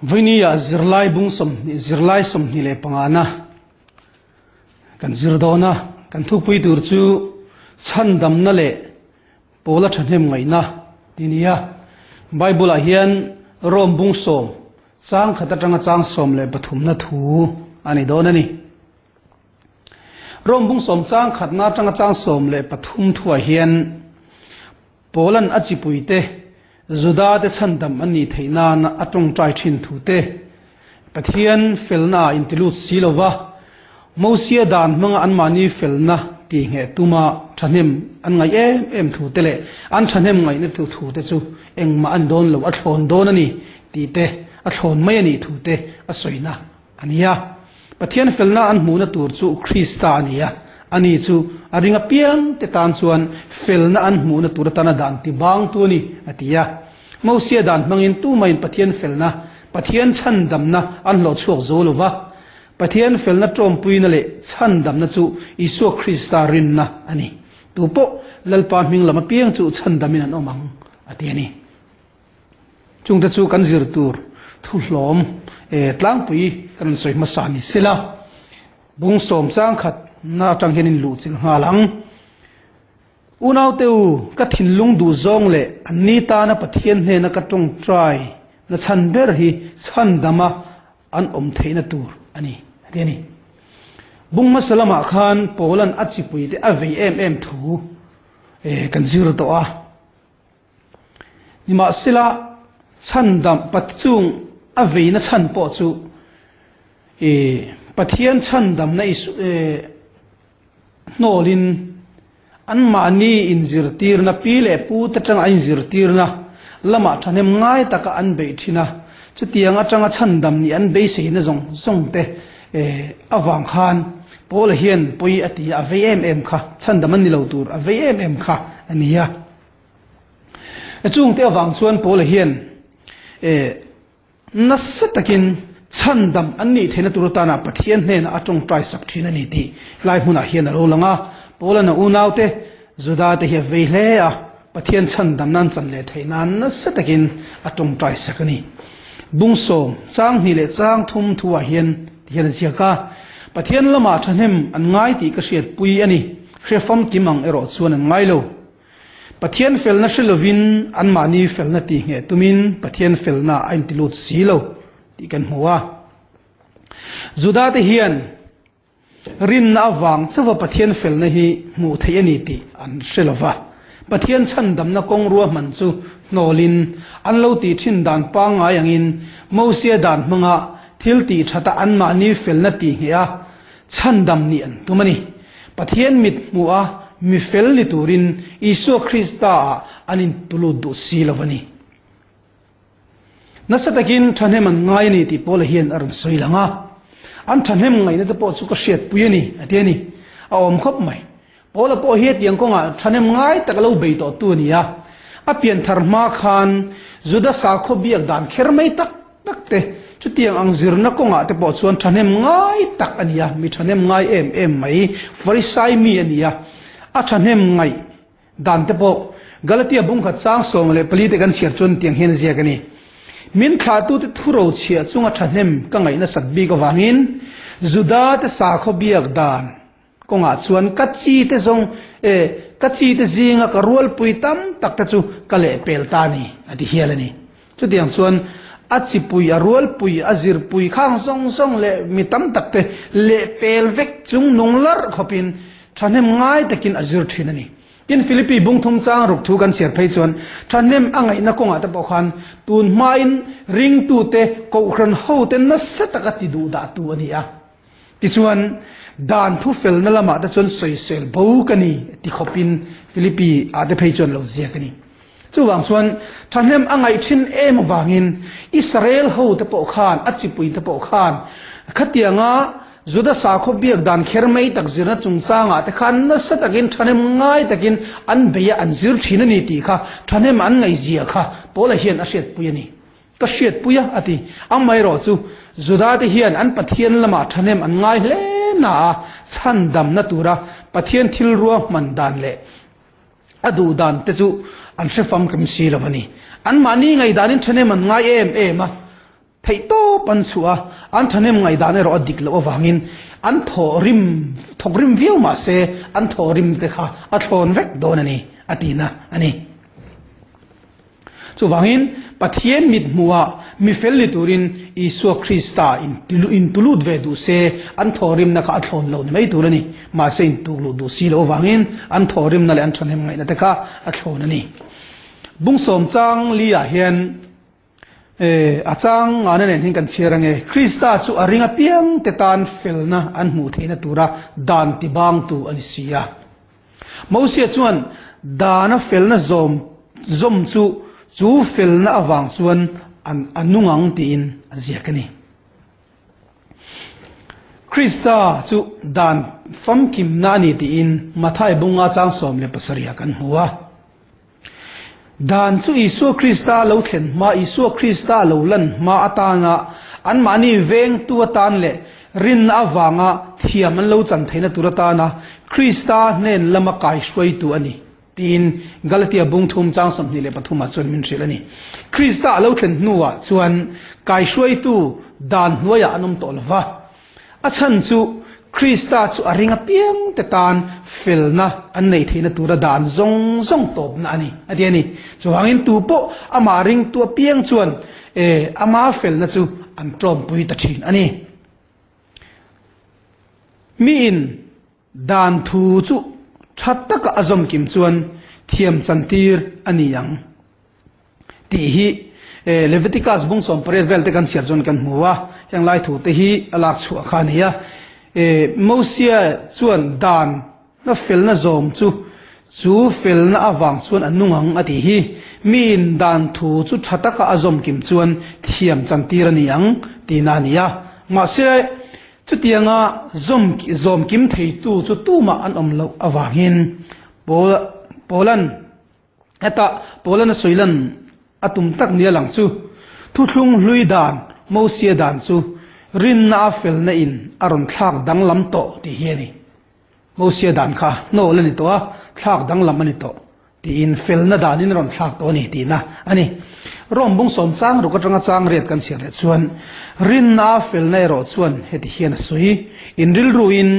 Vawinia zirlai bung sawmhnih zirlai 25 na kan zir dawn a, kan thupui tur chu chhandamna leh pawla thahnem ngaihna tih a ni a. Bible ah hian Rome bung sawm chang khat atanga chang 13 na thu a ni dawn a ni. Rome bung sawm chang khatna atanga chang 13 thuah hian Paula'n a chipuite Judate chhandam an nih theih nana a tawngtai thin thu te, Pathian felna ah intilut si lo va, Mosia dan hmanga anmahni felna tihngheh tuma thahnem an ngaih em em thu te leh an thahnem ngaihna thu te chu engmah an dawn lo, a thlawn dawn a ni tih te, a thlawn mai a nih thu te a sawina a ni a. Pathian felna an hmuhna tur chu Krista a ni a, ani chu a ring apiang te tan chuan felna an hmuhna tur atana dan ti bangtu a ni, a ti a. Mosia dan hmangin tumahin Pathian felna, Pathian chhandamna an hlawh chhuak zo lo va. Pathian felna tawmpuina leh chhandamna chu Isua Krista rinna a ni. Tupawh Lalpa hming lam apiang chu chhandamin an awm ang, a ti a ni. Chungte chu kan zir tur thu hlawm tlangpui kan rawn sawi hmasa ni sela, bung sawm chang khat na atang hian in luh chilh nghal ang. Unaute u, ka thinlung duh zawng leh an ni tana Pathian hnena ka tawngtai na chhan ber hi chhandama an awm theihna tur a ni, a ti a ni. Bung hmasa lamah khan Paula'n a chipuite a vei em em thu kan zir tawh a. Nimahsela, chhandam chung a veina chhan pawh chu i Pathian chhandamna i hnawlin anmahni inzirtirna pi leh pu te atanga a inzirtirna lamah thahnem ngai taka an beih thin a, chutiang atanga chhandam nih an beiseina zawng zawng te avang khan Paula hian pawi a ti a, a vei em em kha, chhandam an ni lo tur a vei em em kha a ni a. Chungte avang chuan Paula hian nasa takin chhandam an nih theihna tur atana Pathian hnenah a tawngtai sak thin a ni tih lai hmunah hian a lo lang a. Paula'n a unaute Judate hi a vei hle a, Pathian chhandam nan chan leh theih nan nasa takin a tawngtai sak a ni. Bung sawm, chang hnih leh chang thum thuah hian ti hian a ziak a, Pathian lamah thahnem an ngai tih ka hriatpui a ni, hre famkim ang erawh chuan an ngai lo. Pathian felna hre lovin anmahni felna tihngheh tumin Pathian felna a inti lut si lo tih kan hmu a. Judate hian rinna avang chauha Pathian felna hi hmuh theih a ni tih an hre lo va. Pathian chhandamna kawng ruahman chu hnawlin an lo tih thin dan pangngai angin Mosia dan hmanga thil tih thata anmahni felna tihngheh a Chhandam nih an tum a ni. Pathian mit hmuh a mi fel ni turin Isua Krista ah an intulut duh si lo a ni. Nasa takin thahnem an ngai a ni tih Paula hian a rawn sawi lang a. An thahnem ngaihna te pawh chu ka hriatpui a ni, a ti a ni. A awm khawp mai. Paula pawh hi hetiang kawngah thahnem ngai tak a lo bei tawhtu a ni a. A pianthar hma khan Juda sakhaw biak dan kher mai tak tak te, chutiang ang zirna kawngah te pawh chuan thahnem ngai tak a ni a, mi thahnem ngai em em mai, Farisai mi a ni a, a thahnem ngaih dan te pawh Galatia bungkhat chang 14 te kan chhiar chuan tiang hian a ziak a ni. Min thlahtute thuro chhiah chunga thahnem ka ngaih nasat bik avangin Juda te sakhaw biak dan Kawngah chuan ka chi te zawng e, ka chi te zinga ka rualpui tam tak te chu ka lehpel ta a ni, a ti hial a ni. Chutiang chuan a chipui, a rualpui, a zirpui khang zawng zawng leh mi tam tak te lehpel vek chung nung larh khawpin thahnem ngai takin a zir thin a ni. Tin, Philippi bung thum chang ruk thu kan chhiar phei chuan thahnem a ngaihna kawngah te pawh khan tun hmain ringtute kohhran hote nasa taka ti duhdahtu a ni a. Tichuan, dan thufelna lamah te chuan sawisel bo ka ni ti khawpin Philippi ah te phei chuan lo ziak a ni. Chuvang chuan thahnem a ngaih thin em avangin Israel ho te pawh khan, a chipui te pawh khan khatianga Juda sakhaw biak dan kher mai tak zirna chungchangah te khan nasa takin thahnem ngai takin an bei a, an zir thin a ni tih kha thahnem an ngaihzia kha Paula hian a hriatpui a ni. Ka hriatpui a, a ti. Amaherawh chu, Judate hian an Pathian lamah thahnem an ngai hle na a, chhandamna tura Pathian thil ruahman dan leh a duh dan te chu an hre famkim si lo a ni. Anmahni ngaihdanin thahnem an ngai em em a. Theihtawp an chhuah a, an thahnem ngaihdan erawh a dik loh avangin an thawhrim, thawkrim viau mah se an thawhrim te kha a thlawn vek dawn a ni, a tihna a ni. Chuvangin, Pathian mithmuhah mi fel ni turin Isua Krista intulut ve duh se an thawhrimna kha a thlawn lo ni mai tur a ni. Mahse intukluh duh si loh avangin an thawhrimna leh an thahnem ngaihna te kha a thlawn a ni. Bungsawm chang li ah hian A chang ngana nen hian kan chhiar ange, Krista chu a ring apiang te tan felna an hmuh theihna tura dan tibangtu a ni si a. Mosia chuan dana felna zawm zawm chu chu felna avang chuan an a nung ang tiin a ziak a ni. Krista chu dan famkimna a ni tiin Mathai bunga chang 17 ah kan hmu a. Dan chu Isua Krista lo thlen hma, Isua Krista lo lan hma atana anmahni vengtu atan leh rinna avanga thiam an lo chan theihna tur atana Krista hnen lama kaihruaitu a ni, tiin Galatia bung thum chang 23 ah chuan min hrilh a ni. Krista a lo thlen hnuah chuan kaihruaitu dan hnuaiah an awm tawh lo va. A chhan chu Krista chu a ring apiang te tan felna an neih theihna tura dan zawng zawng tawpna a ni, a ti a ni. Chuvangin tu pawh amah ringtu apiang chuan e ama felna chu an tlawmpui ta thin a ni. Miin dan thu chu tha taka a zawm kim chuan thiam chantir a ni ang. Tih hi Leviticus bung 18 vel te kan chhiar chuan kan hmu a, heng lai thu te hi a lak chhuah kha a ni a. Mosia chuan dan na felna zawm chu chu felna avang chuan a nung ang a tih hi. Miin dan thu chu tha taka a zawm kim chuan thiam chantir a ni ang tihna a ni a. Mahse, chutianga zawm zawm kim theitu chu tumah an awm loh avangin Paul-a'n Heta Paul-an a sawi lan a tum tak nia lang chu thuthlung hlui dan, Mosia dan chu rinna a felna in a rawn thlak danglam tawh tih hi a ni. Mosia dan kha hnawl a ni tawh a, thlak danglam a ni tawh tiin felna danin a rawn thlak tawh a ni tihna a ni. Rome bung sawm chang ruk atanga chang riat kan chhiar leh chuan rinna a felna erawh chuan heti hian a sawi, In rilruin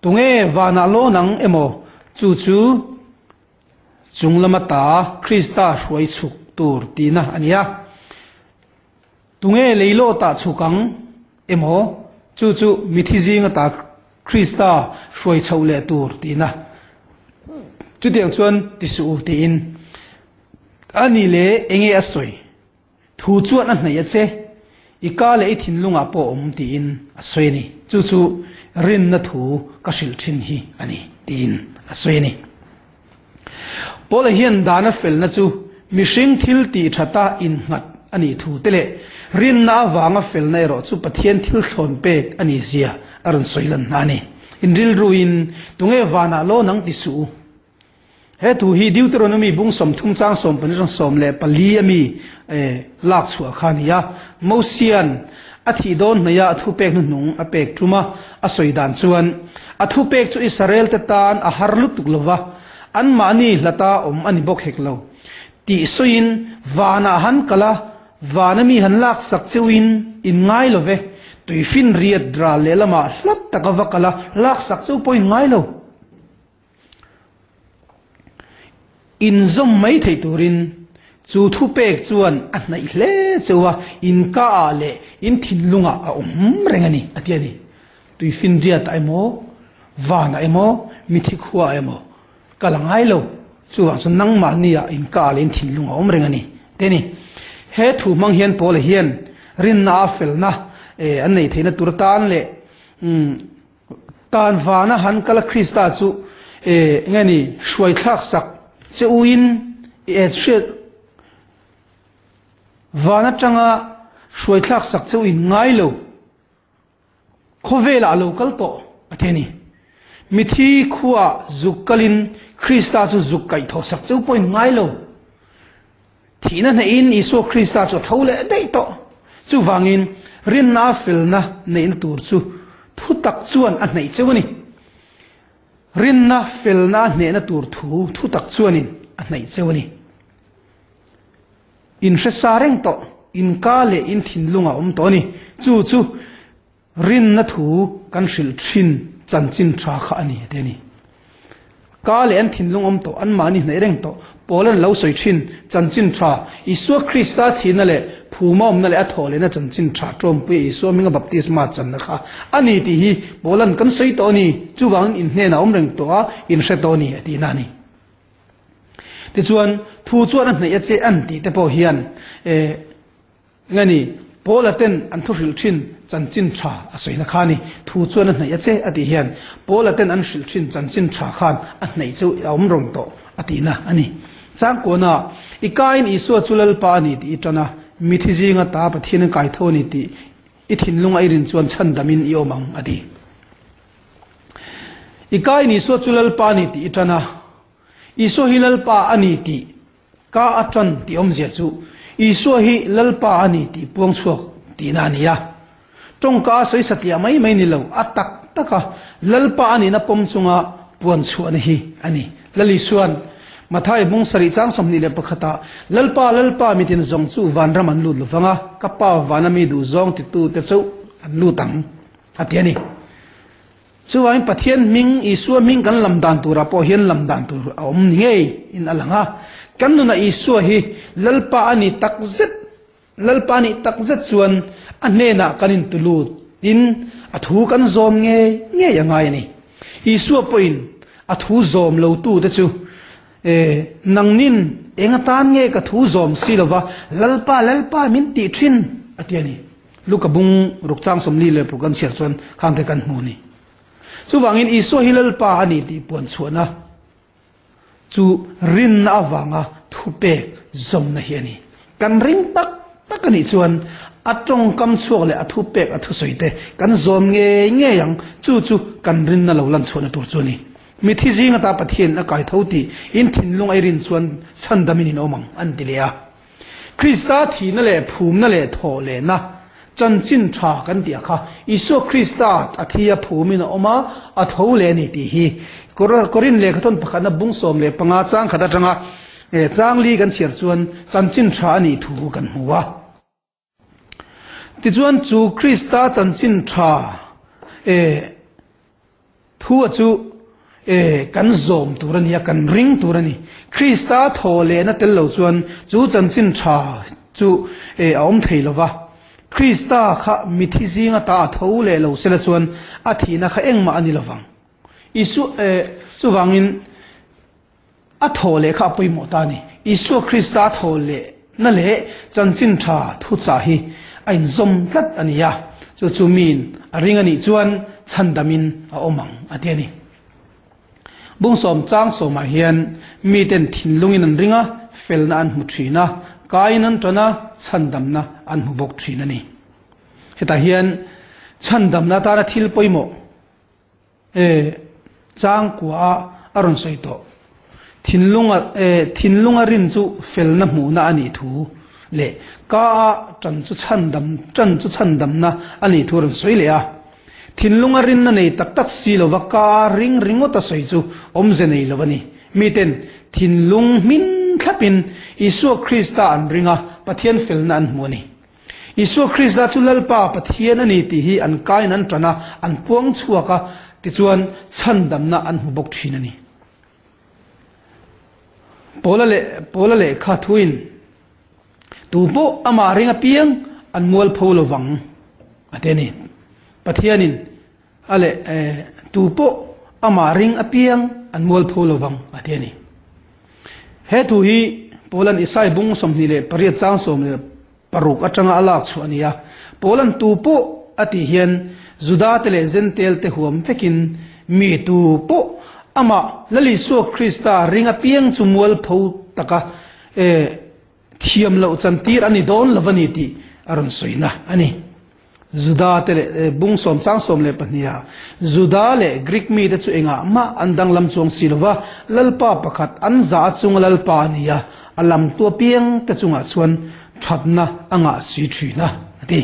Tunge vanah lawn ang emaw chu chu chung lama ta Krista hruai chhuk tur tihna a ni a. Tunge leilawtah chhuk ang emaw chu chu mithi zinga ta Krista hruai chhoh leh tur tihna. Chutiang chuan ti suh u tiin a ni leh enge a sawi? Thu chuan a hnaih a che, i ka leh i thinlungah pawh a awm tiin a sawi a ni. Chu chu rinna thu ka hrilh thin hi a ni tiin a sawi a ni. Paula hian dana felna chu mihring thil tih thata innghat a nih thu te leh rinna avanga felna erawh chu Pathian thil thlawn pek a nih zia a rawn sawi lan hna a ni. Inrilruin tunge vanah lawn ang ti suh u. He thu hi Deuteronomy bung 30 chang 12 atang 14 a mi lak chhuah kha a ni a. Mosia'n a thih dawn hnaih a a thupek hnuhnung a pek tum a, a sawi dan chuan, A thupek chu Israel te tan a har lutuk lo va, anmahni hlata awm a ni bawk hek lo. Tih sawiin, Vanah han kal a, vana mi han laksak cheuhin in ngai lo ve, tuifinriat ral lehlamah hlat taka va kal a, laksak cheu pawh in ngai lo. Inzawm mai theih turin chu thupek chuan a hnaih hle cheu a, in ka ah leh in thinlungah a awm reng a ni, a ti a ni. Tuifinriatah emaw, vanah emaw, mithi khuaah emaw kal a ngai lo. Chuvang chuan nangmahniah in ka ah leh in thinlung a awm reng a ni, ti a ni. He thu hmang hian Paula hian rinna a felna an neih theihna tur atan leh Tan vana han kal a Krista chu e nge ni hruai thlak sak che u in i et hriat van atanga hruai thlak sak che u in ngai lo khawvelah a lo kal tawh a ti a ni. Mithi khuaah zuk kalin Krista chu zuk kaih thawh sak che u pawh in ngai lo. Thihna hnehin Isua Krista chu a tho leh daih tawh. Chuvangin, rinna a felna neihna tur chu thutak chuan a hneih cheu a ni. Rinna felna a hnehna tur thu thutak chuanin a hneih cheu a ni. Inhre sa reng tawh. In ka leh in thinlung a awm tawh a ni. Chu chu rinna thu kan hrilh thin chanchin tha kha a ni a ti a ni. Ka leh an thinlung awm tawh, anmahni hnaih reng tawh, Paula'n lo sawi thin chanchin tha, Isua Krista thihna leh phuma awmna leh a thawh lehna chanchin tha tawmpuia Isua hminga baptisma channa kha a ni tih hi Paula'n kan sawi tawh a ni, chuvangin in hnenah awm reng tawh a, in hre tawh a ni a tihna a ni. Tichuan, thu chuan a hnaih a che an tih te pawh hian eh nge ni, Paula ten an thu hrilh thin chanchin tha a sawina kha a ni. Thu chuan a hnaih a che a tih hian Paula ten an hrilh thin chanchin tha khan a hnaih chu a awm rawng tawh a tihna a ni. Changkuana, I kain Isua chu Lalpa a ni tih i tan a, mithi zinga ta Pathian kai tho a ni tih i thinlunga i rin chuan chhandamin i awm ang a ti. I kain Isua chu Lalpa a ni tih i tan a, Isua hi Lalpa a ni tih ka a tan tih awmzia chu Isua hi Lalpa a ni tih puang chhuak tihna a ni a. Tawngka a sawi satliah mai mai ni lo, a tak taka Lalpa a nihna pawm chunga puan chhuahna hi a ni. Lal Isua'n Mathai hmung sarih chang 21 ah, Lalpa, Lalpa, mitin zawng chu vanram an lut lovang a, ka Pa vana mi duh zawng titute chauh an lut ang, a ti a ni. Chuvangin Pathian hming, Isua hming kan lam dan turah pawh hian lam dan tur a awm ni ngei in a lang a. Kan nunah Isua hi Lalpa a ni tak zet, Lalpa a nih tak zet chuan a hnenah kan intulut in a thu kan zawm ngei ngei a ngai a ni. Isua pawhin a thu zawm lotute chu E, nangnin eng atan nge ka thu zawm si lova Lalpa, Lalpa min tih thin? a ti a ni. Luka bung rukchang 46 kan chhiar chuan khangte kan hmu a ni. Chuvangin Isua hi Lalpa a ni tih puan chhuahna chu rinna avanga thupek zawmna hi a ni. Kan ring tak tak a nih chuan a tawngkam chhuak leh a thupek a thusawi te kan zawm ngei ngei ang, chu chu kan rinna lo lan chhuahna tur chu a ni. Mithi zing ata Pathian a kai tho tih in thinlung a i rin chuan chhandamin in awm ang an ti leh a. Krista thihna leh phumna leh thawh lehna chanchin tha kan tih a kha Isua Krista a thi a phumin a awm a, a tho leh a ni tih hi Korin lehkhathawn pakhatna bung 15 chang khat atanga chang li kan chhiar chuan chanchin tha a nih thu kan hmu a. Tichuan chu Krista chanchin tha Thu a chu e kan zawm tur a ni a, kan ring tur a ni. Krista thaw lehna tel lo chuan chu chanchin tha chu e a awm thei lo va. Krista kha mithi zinga ta a tho leh lo sela chuan a thihna kha engmah a ni lo vang. Isua e chuvangin A thaw leh kha a pawimawh ta a ni. Isua Krista thaw lehna leh chanchin tha thuchah hi a inzawm tlat a ni a, chu chu miin a ring a nih chuan chhandamin a awm ang a ti a ni. Bungsawm chang sawmah hian miten thinlungin an ring a, felna an hmu thin a, kaiin an tan a, chhandamna an hmu bawk thin a ni. Hetah hian chhandamna atana thil pawimawh E, changkua a a rawn sawi tawh. Thinlunga, e, thinlunga rin chu felna hmuhna a nih thu leh ka a tan chu chhandam, tan chu chhandamna a nih thu a rawn sawi leh a. Thinlunga rinna nei tak tak si lova ka a ring ringawt a sawi chu awmze nei lo a ni. Miten thinlung hmin thlapin Isua Krista an ring a, Pathian felna an hmu a ni. Isua Krista chu Lalpa Pathian a ni tih hi an kain an tan a, an puang chhuak a, tichuan chhandamna an hmu bawk thin a ni. Paula leh Paula lehkha thuin, Tu pawh amah ring apiang an mualpho lo vang, a ti a ni. Pathianin a leh tu pawh amah ring apiang an mualpho lo vang, a ti a ni. He thu hi Paula'n Isai bung 28 chang 16 atanga a lak chhuah a ni a. Paula'n tu pawh a tih hian Juda te leh Zentel te huam vekin mi tu pawh amah Lal Isua Krista ring apiang chu mualpho taka thiam loh chantir a ni dawn lo a ni tih a rawn sawina a ni. Juda te leh bung sawm chang 12 ah Juda leh Greek mite chu engah mah an danglam chuang si lo va, Lalpa pakhat an za chunga Lalpa a ni a, a lamtu apiang te chungah chuan thatna a ngah si thin a, a ti.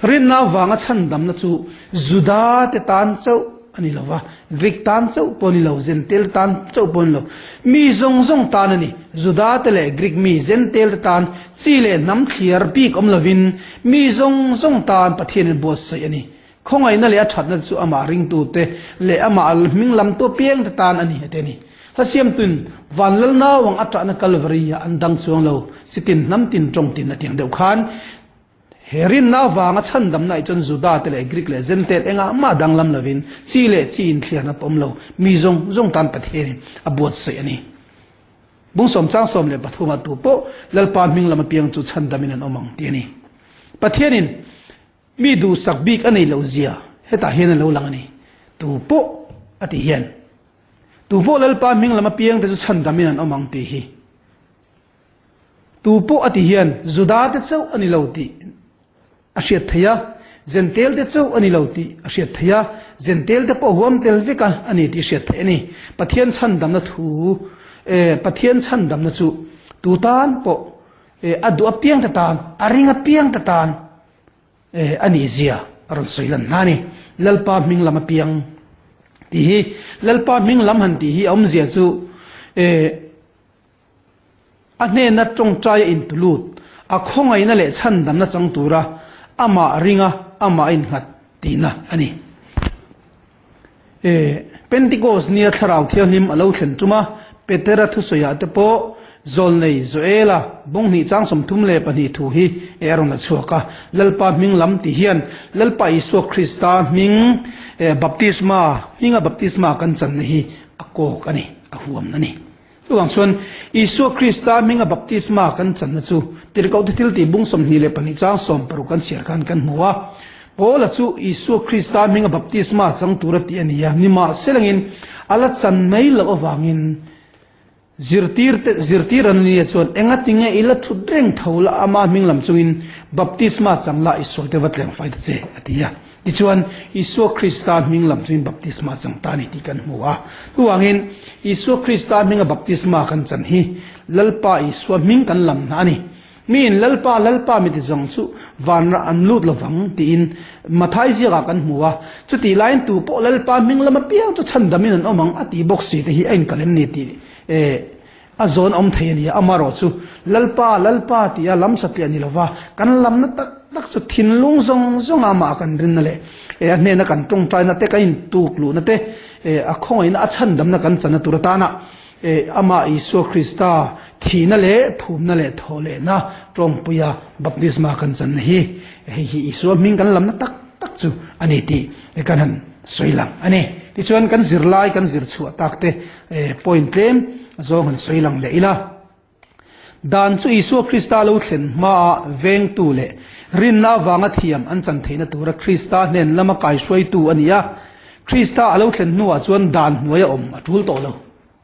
Rinna avanga chhandamna chu Juda te tan chauh. a ni lo va, Greek tan chauh pawh a ni lo, Zentail tan chauh pawh a ni lo, mi zawng zawng tan a ni. Juda te leh Greek mi, Zentail te tan chi leh hnam thliar bik awm lovin mi zawng zawng tan Pathianin buatsaih a ni. Khawngaihna leh a thatna chu amah ringtute leh amah hming lamtu apiangte tan a ni a ti a ni. Hla siamtuin van lal nauang a tahna Kalvari ah an dang chuang lo, chitin hnam tin tawng tin a tiang deuh khan he rinna avanga chhandamna ah chuan Juda te leh Greek leh Zentail engah mah danglam lovin chi leh chi inthliarna pawm lo mi zawng zawng tan Pathianin a buatsaih a ni. Bung sawm chang 13 ah tu pawh Lalpa hming lam apiang chu chhandamin an awm ang ti a ni. Pathianin Mi duhsak bik a nei loh zia hetah hian a lo lang a ni. Tu pawh a tih hian tu pawh Lalpa hming lam apiang te chu chhandamin an awm ang tih hi. Tu pawh a tih hian Juda te chauh a ni lo tih a hriat theih a, Zentel te chauh a ni lo tih a hriat theih a, Zentel te pawh huam tel vek a a ni tih hriat theih a ni. Pathian chhandamna thu, Pathian chhandamna chu tu tan pawh a duh apiang te tan, a ring apiang te tan a nih zia a rawn sawi lan hna a ni. Lalpa hming lam apiang tih hi, Lalpa hming lam han tih hi a awmzia chu a hnena tawngtai a intulut, a khawngaihna leh chhandamna chang tura amah ringa amah a innghat tihna a ni. Pentecost nia Thlarau Thianghlim a lo thlen tum a, Petera thusawiah te pawh Zawlnei Joela bunghnih chang 32 thu hi a rawn la chhuak a. Lalpa hming lam ti hian Lalpa Isua Krista hming baptisma hminga baptisma kan channa hi a kawk a ni, a huam a ni. Chuvang chuan Isua Krista hminga baptisma kan channa chu Tirhkohte thiltih bung 22 chang 60 kan chhiar khan kan hmu a. Paula chu Isua Krista hminga baptisma chang tura tih a ni a, nimahselangin a la chan mai loh avangin zirtirte zirtir an nia chuan engatinge i la thut reng tho la ama hming lam chungin baptisma chang la i sualte va tleng fai ta che a ti a. Tichuan, Isua Krista hming lam chuin baptisma chang ta a ni tih kan hmu a. Chuvangin, Isua Krista hminga baptisma kan chan hi Lalpa Isua hming kan lam hna a ni. Miin Lalpa, Lalpa mi ti zawng chu vanrah an lut lovang tiin Mathai ziakah kan hmu a. Chutih laiin tu pawh Lalpa hming lam apiang chu chhandamin an awm ang a tih bawk si te hi a inkalh em ni tih A zawn awm thei a ni a, amarawh chu Lalpa, Lalpa tia lam satliah ni lova kan lamna tak tak chu thinlung zawng zawnga amah kan rinna leh a hnena kan tawngtaina te, kan intuk luhna te, a khawngaihna a chhandamna kan channa tur atana amah Isua Krista thihna leh phumna leh thawhlehna tawngpuia baptisma kan channa hi hei hi Isua hming kan lamna tak tak chu a ni tih kan han sawi lang a ni. Tichuan kan zirlai kan zir chhuah tak te point tlem zawng han sawi lang leh ila. Dan chu Isua Krista lo thlen hmaa vengtu leh rinna avanga thiam an chan theihna tura Krista hnen lama kaihruaitu a ni a, Krista a lo thlen hnuah chuan dan hnuaia awm a tul tawh lo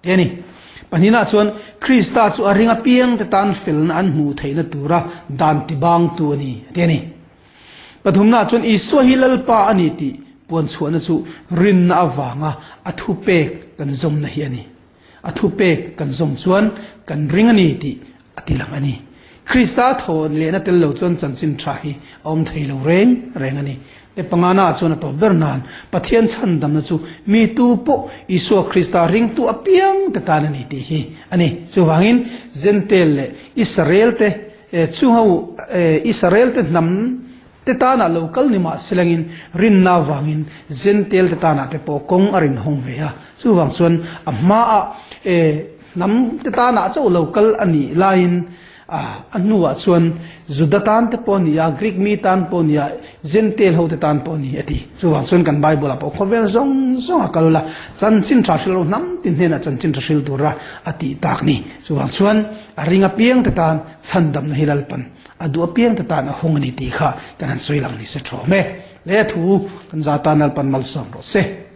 tih a ni. Pahnihnaah chuan Krista chu a ring apiangte tan felna an hmuh theihna tura dan tibangtu a ni tih a ni. Pathumnaah chuan Isua hi Lalpa a ni tih puanchhuahna chu rinna avanga a thupek kan zawmna hi a ni. A thupek kan zawm chuan kan ring a ni tih a ti lang a ni. Krista thawn lehna tel lo chuan chanchin tha hi a awm thei lo reng reng a ni. Le panganaah chuan a tawp ber nan Pathian chhandamna chu mi tu pawh Isua Krista ringtu apiang te tan a ni tih hi a ni. Chuvangin Jentail leh Israel te Chu ho Israel te hnam te tanah lo kal ni mah silangin rinna avangin Jentail te tanah te pawh kawng a rinhawng ve a. Chuvang chuan a hmaah hnam te tanah chauh lo kal a nih laiin a hnuah chuan Juda tan te pawh a ni a, Greek mi tan pawh a ni a, Jentail ho te tan pawh a ni a ti. Chuvang chuan kan Bible ah pawh khawvel zawng zawng a kal ula chanchin tha hril lo hnam tin hnenah chanchin tha hril tura a tih tak ni. Chuvang chuan a ring apiang te tan chhandamna hi Lalpan a duh apiang te tan a hawng a ni tih kha kan han sawi lang ni se thawm e. Le thu kan za tan Lalpan malsawm rawh se.